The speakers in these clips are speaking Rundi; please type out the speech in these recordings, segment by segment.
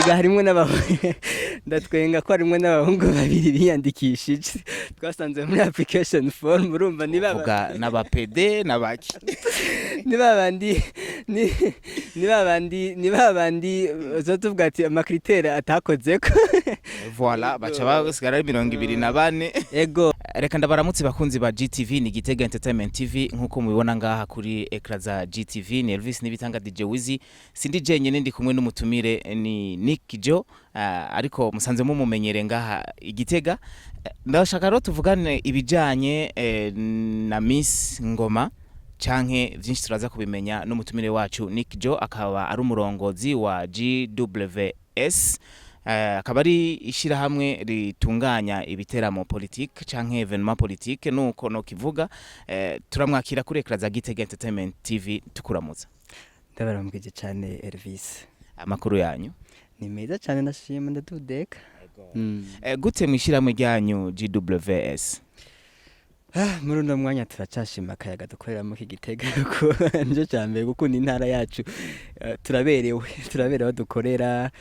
Ega harimwo n'abahungu, ndatwenga ko harimwo n'abahungu babiri biyandikishije twasanze muri application form. Urumva ni baba Vuga n'abapede n'abaki. Ni babandi, ni babandi zo tuvuga ati ama critères atakozeko. Voilà, baca basigara ari 24. Ego. Reka ndabaramutse bakunzi ba GTV, ni Gitega Entertainment TV. Nkuko mubibona ngaha kuri écran za GTV, ni Elvis Nibitanga, DJ Wizi. Sindi jenyene, ndi kumwe n'umutumire, ni Nick Joe, ariko musanze mumumenyere ngaha Igitega. Ndashaka rero tuvugane ibijanye na Miss Ngoma canke vyinshi turaza kubimenya n'umutumire wacu Nick Joe, akaba ari umurongozi wa GWS, akaba ari ishirahamwe ritunganya ibiteramo politique canke événement politique, nuko no kivuga. Turamwakira kuri écran za Gitega Entertainment TV, tukuramutsa. Ndabaramukije cyane, Elvis. Amakuru yanyu? Ni meza cyane, ndashima, ndadudeka. Gute mwishirahamwe ryanyu GWS? Ah, muri uno mwanya turacashima akayaga dukoreramo k'Igitega, kuko nicyo cya mbere, gukunda intara yacu. Turaberewe aho dukorera,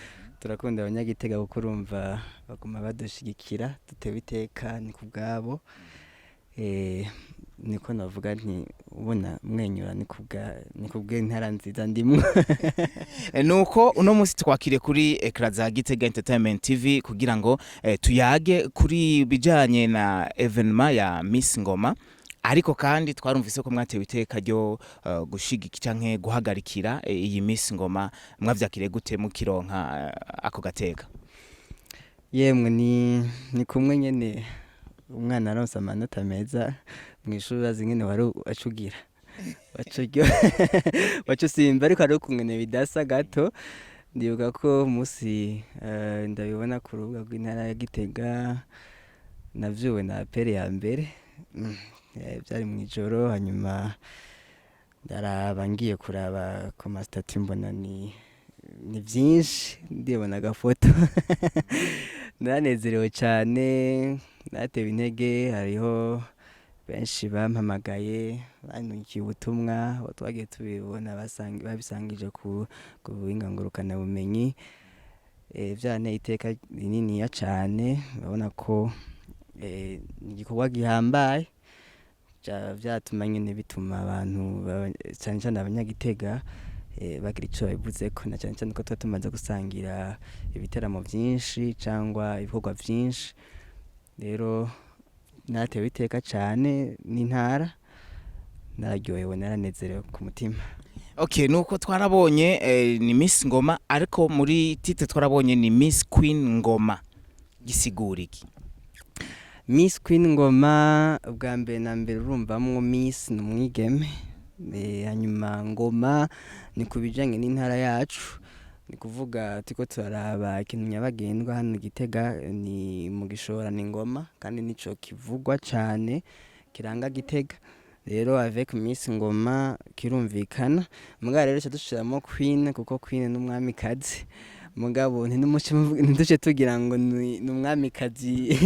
turakunda abanyagitega kuko urumva baguma badushigikira, dutewe iteka ni ku bwabo. Niko navuga nti ubona mwenyura ni kubw'intara nziza ndimwo. Nuko uno munsi twakiriye kuri écran za Gitega Entertainment TV kugira ngo tuyage kuri bijanye na événement ya Miss Ngoma, ariko kandi twarumvise ko mwatewe iteka ryo gushigika canke guhagarikira iyi Miss Ngoma. Mwavyakiriye gute mukironka ako gateka? Yemwe, ni kumwe nyene umwana aronse amanota meza mw'ishuri, urazi nyene wari acugira waca usimba, ariko hariho ukungene bidasa gato. Ndibuka ko umunsi ndabibona ku rubuga rw'intara ya Gitega, navyuwe na appel ya mbere. Vyari mw'ijoro, hanyuma ndaraba, ngiye kuraba ku ma statuts mbona ni vyinshi, ndibona agafoto, naranezerewe cane, natewe intege. Hariho benshi bampamagaye, bantungikiye ubutumwa, aho twagiye tubibona babisangije ku buhinga ngurukana bumenyi. Vyaranteye iteka rininiya cane. Urabona ko ni igikorwa gihambaye, vyatuma nyene bituma abantu cane cane abanyagitega bagira ico babivuzeko, na cane cane ko tuba tumaze gusangira ibiteramo vyinshi cangwa ibikorwa vyinshi. Rero naratewe iteka cane n'intara, nararyohewe, naranezerewe ku mutima. Okay, nuko twarabonye ni Miss Ngoma, ariko muri titre twarabonye ni Miss Queen Ngoma, gisigura iki? Miss Queen Ngoma, ubwa mbere na mbere urumvamwo Miss ni umwigeme, hanyuma Ngoma ni ku bijanye n'intara yacu. Ni kuvuga turiko turaraba ikintu nyabagendwa hano i Gitega ni mu Gishora, ni Ngoma, kandi nico kivugwa cane kiranga Gitega. Rero avec Miss Ngoma kirumvikana. Mugabo rero duca dushiramo Queen kuko Queen ni umwamikazi, mugabo ntiduce tugira ngo ni umwamikazi,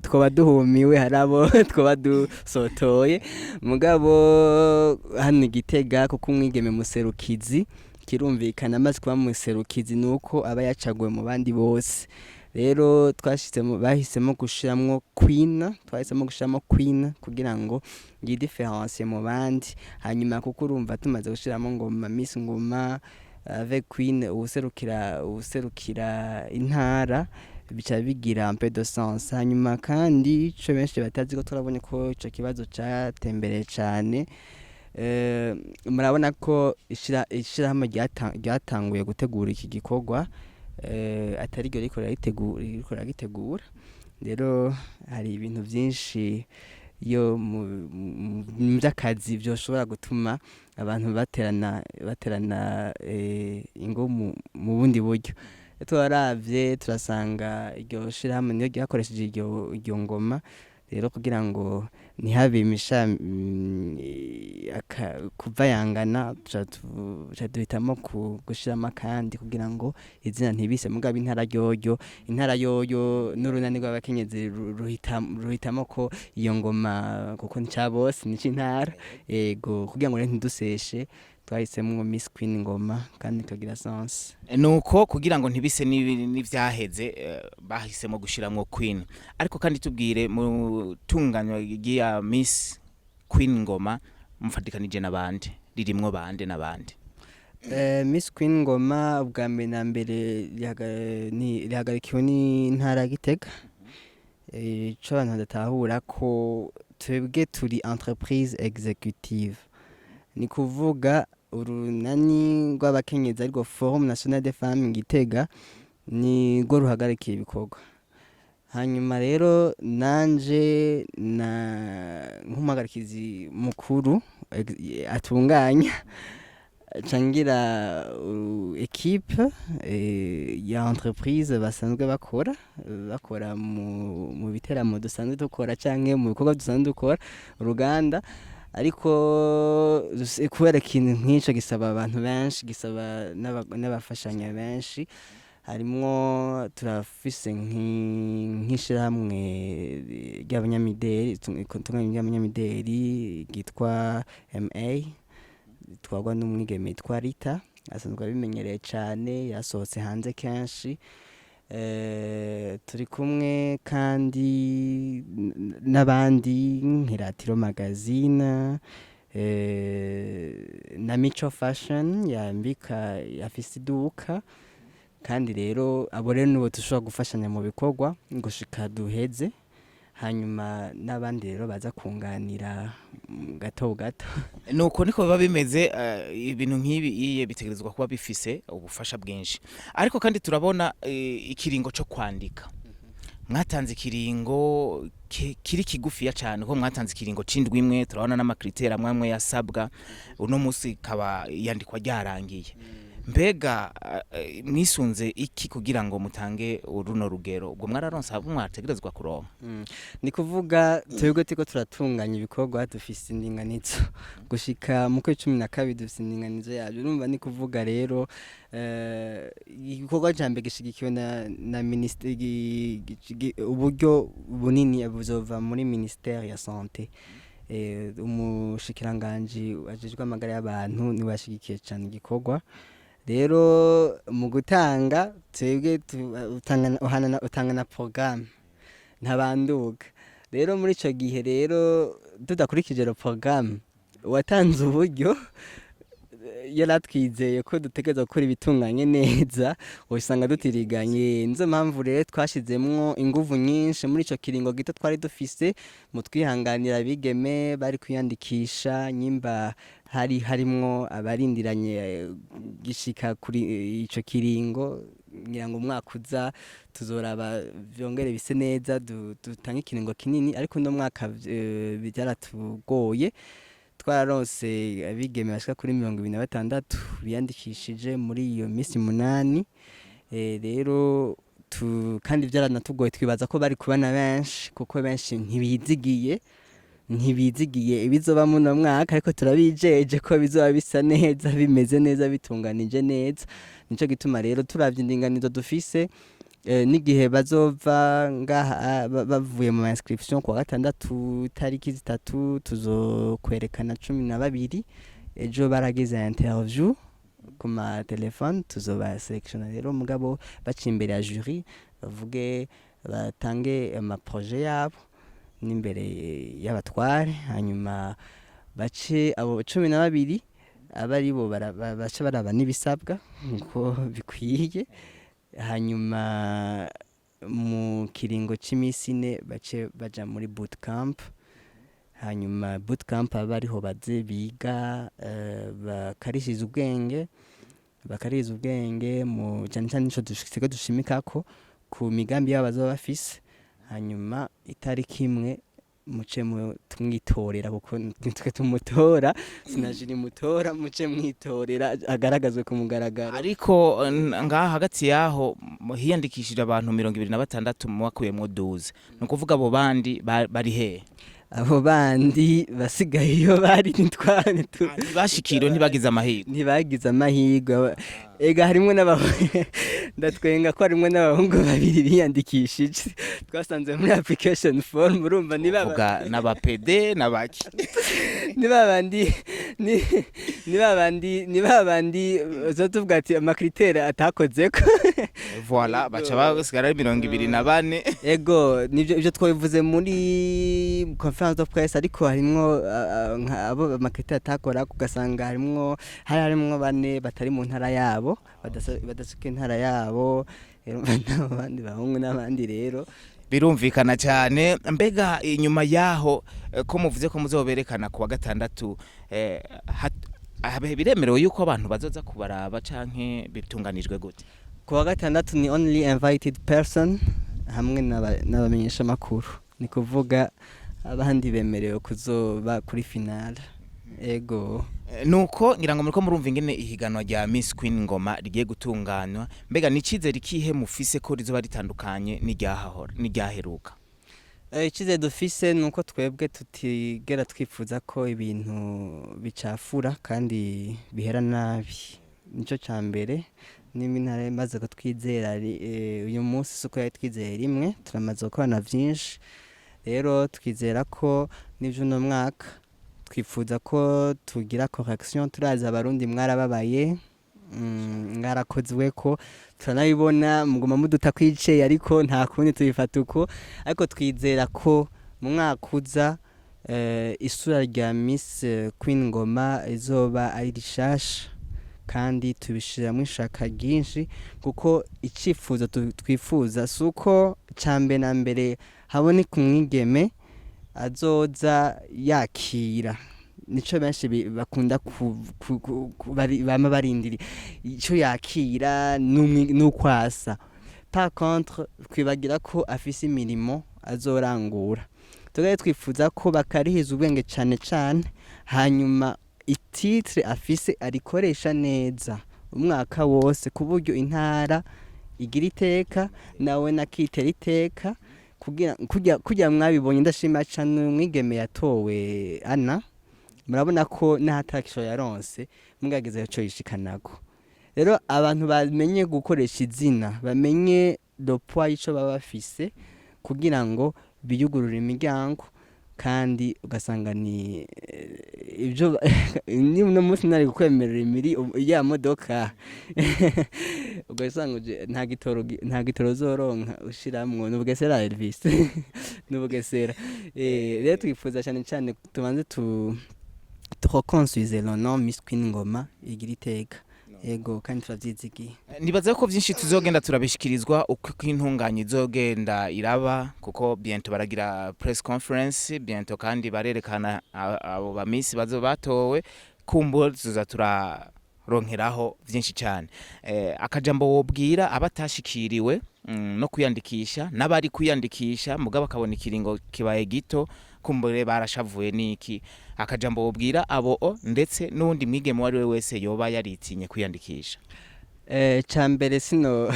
twoba duhumiwe, hari abo twoba dusotoye. Mugabo hano i Gitega, kuko umwigeme muserukizi kirumvikana, amaze kuba muserukizi nuko aba yacaguwe mu bandi bose. Rero twashizemo, bahisemo gushiramwo Queen, twahisemo gushiramo Queen kugira ngo yi différencie mu bandi. Hanyuma kuko urumva tumaze gushiramo Ngoma, Miss Ngoma avec Queen, uwuserukira intara, bica bigira un peu de sens. Hanyuma kandi ico benshi batazi ko turabonye ko ico kibazo catembereye cane, murabona ko ishirahamwe ryatanguye gutegura iki gikorwa atari ryo ririko riragitegura. Rero hari ibintu vyinshi iyo mu vy'akazi vyoshobora gutuma abantu baterana ingo mu bundi buryo. Twaravye turasanga iryo shirahamwe niyo ryakoresheje iryo Ngoma. Rero kugira ngo ntihabe kuvayangana, tuca duhitamwo gushiramo akandi kugira ngo izina ntibise. Mugabo intara ryoryo, intara yoyo n'urunani rw'abakenyezi ruhitamwo ko iyo Ngoma, kuko ni ca bose, ni ic'intara. Ego, kugira ngo rero ntiduseshe. Twahisemwo Miss Queen Ngoma kandi ikagira sens. Nuko kugira ngo ntibise n'ivyaheze, bahisemo gushiramwo Queen. Ariko kandi tubwire, mu tunganywa ry'iya Miss Queen Ngoma mufatikanije n'abandi, ririmwo bande n'abandi? Miss Queen Ngoma ubwa mbere na mbere rihagarikiwe n'intara ya Gitega. Ico abantu badatahura ko twebwe turi entreprise exécutive, ni kuvuga urunani rw'abakenyezi, arirwo Forum National des Femmes Gitega, ni rwo ruhagarikiye ibikorwa. Hanyuma rero nanje na nk'umuhagarikizi mukuru atunganya, cangira équipe ya entreprise basanzwe bakora mu biteramo dusanzwe dukora canke mu bikorwa dusanzwe dukora uruganda. Ariko kubera ikintu nk'ico gisaba abantu benshi, gisaba n'abafashanya benshi, harimwo turafise nk'ishirahamwe ry'abanyamideli, itunganya ry'abanyamideli ryitwa MA, itwarwa n'umwigeme yitwa Rita, asanzwe abimenyereye cane, yasohotse hanze kenshi. Turi kumwe kandi n'abandi nk'iratiro magazine, na Mico Fashion yambika, afise iduka. Kandi rero abo rero nibo dushobora gufashanya mu bikorwa gushika duheze, hanyuma n'abandi rero baza kunganira gato gato. Nuko niko biba bimeze. Ibintu nk'ibi iye bitegerezwa kuba bifise ubufasha bwinshi. Ariko kandi turabona ikiringo co kwandika, mwatanze ikiringo kiri kigufiya cane, kuko mwatanze ikiringo c'indwi imwe. Turabona n'ama critères amwe amwe yasabwa, uno musi ikaba iyandikwa ryarangiye. Mbega mwisunze iki kugira ngo mutange runo rugero? Ubwo mwararonse abo mwategerezwa kuronka? Ni kuvuga twebwe turiko turatunganya ibikorwa, dufise indinganizo gushika mu kwezi 12, dufise indinganizo yabyo. Urumva, ni kuvuga rero igikorwa ca mbere gishigikiwe na ministeri, uburyo bunini buzova muri ministère ya santé. Umushikiranganji ajejwe amagara y'abantu niwe yashigikiye cane igikorwa. Rero mu gutanga twebwe utanga na programme ntabanduka. Rero muri ico gihe rero tudakurikije le programme, uwatanze uburyo yaratwizeye ko dutegerezwa gukora ibitunganye neza, usanga dutiriganye. Nizo mpamvu rero twashizemwo inguvu nyinshi muri ico kiringo gito twari dufise. Mu twihanganira abigeme bari kwiyandikisha, nyimba hari harimwo abarindiranye gishika kuri ico kiringo, ngira ngo umwaka uza tuzoraba vyongere bise neza, dutange ikiringo kinini. Ariko uno mwaka byaratugoye. Twararonse abigeme bashika kuri 26 biyandikishije muri iyo misi 8. Rero kandi byaranatugoye, twibaza ko bari kubana benshi, kuko benshi ntibizigiye ibizoba muno mwaka. Ariko turabijeje ko bizoba bisa neza, bimeze neza, bitunganije neza. Nico gituma rero turavye indinganizo dufise, n'igihe bazova ngaha, bavuye mu inscription kuwa gatandatu tariki 3, tuzokwerekana 12. Ejo baragize interview ku ma telefone, tuzoba sélectionner rero, mugabo baciye imbere ya jury, bavuge, batange ama projets yabo n'imbere y'abatware, hanyuma bace abo 12 aba aribo baca baraba n'ibisabwa nkuko bikwiye, hanyuma mu kiringo c'imisi 4 bace baja muri bootcamp. Hanyuma bootcamp aba ariho baze biga, bakaririza ubwenge mu cane cane ico dusigaye dushimikako ku migambi yabo bazoba bafise. Hanyuma itariki 1 muce tumwitorera, kuko nitwe tumutora, sinajiri mutora, muce mwitorera agaragazwe ku mugaragaro. Ariko ngaha hagati yaho hiyandikishije abantu 26, mwakuyemwo 12, ni ukuvuga abo bandi bari hehe? Abo bandi basigaye iyo bari Ntibashikiriwe, ntibagize amahirwe. Ntibagize amahirwe. Ega harimwo ndatwenga ko harimwo n'abahungu babiri biyandikishije twasanze muri application form. Urumva ni Vuga n'abapede n'abaki. Ni babandi. Ni babandi tuvuga ati ama critères atakozeko. Voilà, baca basigara ari 24. Ego, nivyo, ivyo twabivuze muri conférence de presse, ariko harimwo abo ama critères atakora, ugasanga harimwo bane batari mu ntara yabo, badasuka intara yabo. Rero n'abandi bahungu n'abandi rero. Birumvikana cyane. Mbega inyuma yaho, ko muvuze ko muzoberekana ku wa gatandatu, biremerewe yuko abantu bazoza kubaraba canke bitunganijwe gute? Ku wa gatandatu ni only invited person hamwe n'abamenyeshamakuru, ni kuvuga abandi bemerewe kuzoba kuri finale, ego. Nuko ngira ngo muriko murumva ingene ihiganwa rya Miss Queen Ngoma rigiye gutunganywa. Mbega ni icizere ikihe mufise ko rizoba ritandukanye n'iryahahora, n'iryaheruka? Icizere dufise ni uko twebwe tutigera twifuza ko ibintu bicafura kandi bihera nabi. Nico ca mbere. Nimba intara imaze kutwizera, uyu munsi si uko yari twizeye rimwe, turamaze gukorana vyinshi. Rero twizera ko n'ivy'uno mwaka twifuza ko tugira correction. Turazi Abarundi mwarababaye, mwarakozweko, turanabibona, muguma muduta kwiceye, ariko nta kundi, tubifata uko. Ariko twizera ko mu mwaka uza, isura rya Miss Queen Ngoma izoba ari rishasha, kandi tubishiramwo ishaka ryinshi, kuko icifuzo twifuza si uko ca mbere na mbere haboneka umwigeme azoza yakira. Nico benshi bakunda bama barindiriye, ico yakira n'ukwasa. Par contre twibagira ko afise imirimo azorangura. Tugari twifuza ko bakarihiza ubwenge cane cane, hanyuma i titre afise arikoresha neza umwaka wose, ku buryo intara igira iteka, nawe nakitera iteka, kugira kurya mwabibonye. Ndashima cane umwigeme yatowe ana, murabona ko n'ahatakisho yaronse mugageze ico yishikanako. Rero abantu bamenye gukoresha izina, bamenye le poids y'ico baba bafise, kugira ngo biyugurure imiryango. Kandi ugasanga ni ibyo ni uno munsi nari kukwemerera imiri ya modoka, ugasanga nta gitoro uzoronka ushiramwo. Ni Bugesera, Elvis, ni Bugesera. Rero twifuza cyane cyane tubanze tu reconstruise le nom Miss Queen Ngoma igira iteka, yego, kandi turavyizigiye. Nibaza ko byinshi tuzogenda turabishikirizwa uko intunganye izogenda iraba, kuko bientôt baragira press conference, bientôt kandi barerekana abo ba Miss bazo batowe. Kumbo tuza turaronkeraho byinshi cyane. Akajambo wobwira abatashikiriwe no kwiyandikisha, n'abari kwiyandikisha mugabo bakabona ikiringo kibaye gito, kumbure barashavuye, niki akajambo wobwira abo o, ndetse n'uwundi mwigeme uwo ari we wese yoba yaritinye kwiyandikisha? Cambere sino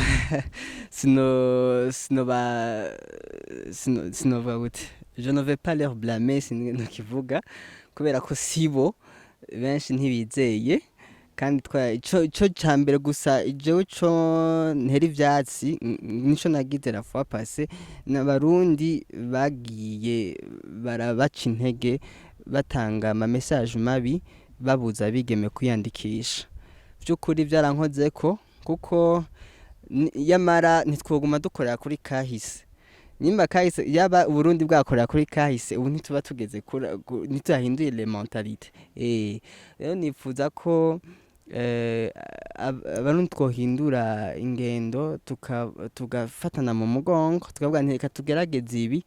sino sino ba sino sinovuga gute, je ne vais pas leur blâmer, sinokivuga, kubera ko sibo benshi ntibizeye. Kandi twa ico cambere gusa jewe co ntera ivyatsi, nico nagize la fois passée, n'Abarundi bagiye barabaca intege, batanga ama message mabi, babuza abigeme kwiyandikisha. Vy'ukuri vyarankozeko, kuko yamara ntitwoguma dukorera kuri kahise. Nimba kahise, yaba Uburundi bwakorera kuri kahise, ubu ntituba tugeze ntituhahinduye les mentalités. Rero nifuza ko Abarundi twohindura ingendo, tugafatana mu mugongo, tukavuga nti reka tugerageze ibi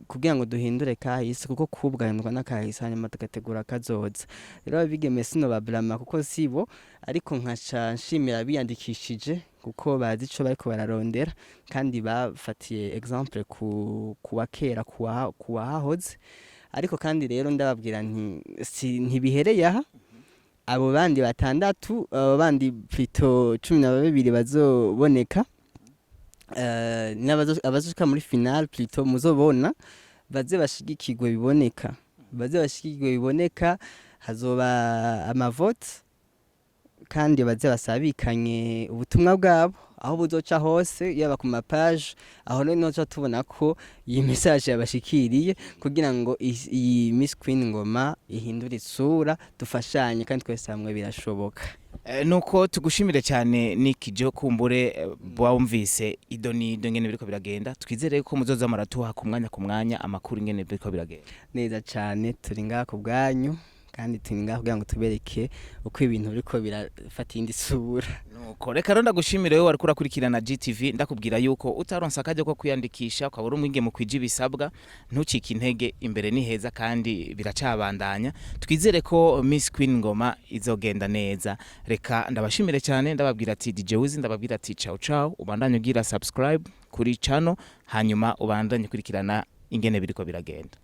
kugira ngo duhindure kahise, kuko kubwanirwa n'akahise, hanyuma tugategura kazoza. Rero abigeme sino bablama kuko sibo, ariko nkaca nshimira abiyandikishije, kuko bazi ico bariko bararondera, kandi bafatiye exemple ku wa kera, ku wahahoze. Ariko kandi rero ndababwira nti si ntibihereye aha. Abo bandi batandatu, abo bandi plutôt 12 bazoboneka, abazoshika muri finale plutôt, muzobona baze bashigikirwe biboneka, baze bashigikirwe biboneka. Hazoba ama vote. Kandi baze basabikanye ubutumwa bwabo aho buzoca hose, yaba ku mapaje, aho rero noca tubona ko iyi message yabashikiriye, kugira ngo iyi Miss Queen Ngoma ihindure isura, dufashanye kandi twese hamwe birashoboka. Nuko tugushimire cyane, Nick Jo. Kumbure wumvise ido nido ngene biriko biragenda. Twizere ko muzoza muratuha ku mwanya ku mwanya amakuru ingene biriko biragenda. Neza cyane, turi ngaha ku bwanyu kandi turi ngaha kugira ngo tubereke uko ibintu biriko birafata iyindi sura. Nuko reka rero ndagushimire wowe wariko urakurikirana GTV. Ndakubwira yuko utaronse akaryo ko kwiyandikisha, ukaba uri umwigeme ukwije ibisabwa, ntucike intege, imbere ni heza kandi biracabandanya. Twizere ko Miss Queen Ngoma izogenda neza. Reka ndabashimire cyane, ndababwira ati DJ Wizi, ndababwira ati ciao ciao. Ubandanye ugira subscribe kuri channel, hanyuma ubandanye ukurikirana ingene biriko biragenda.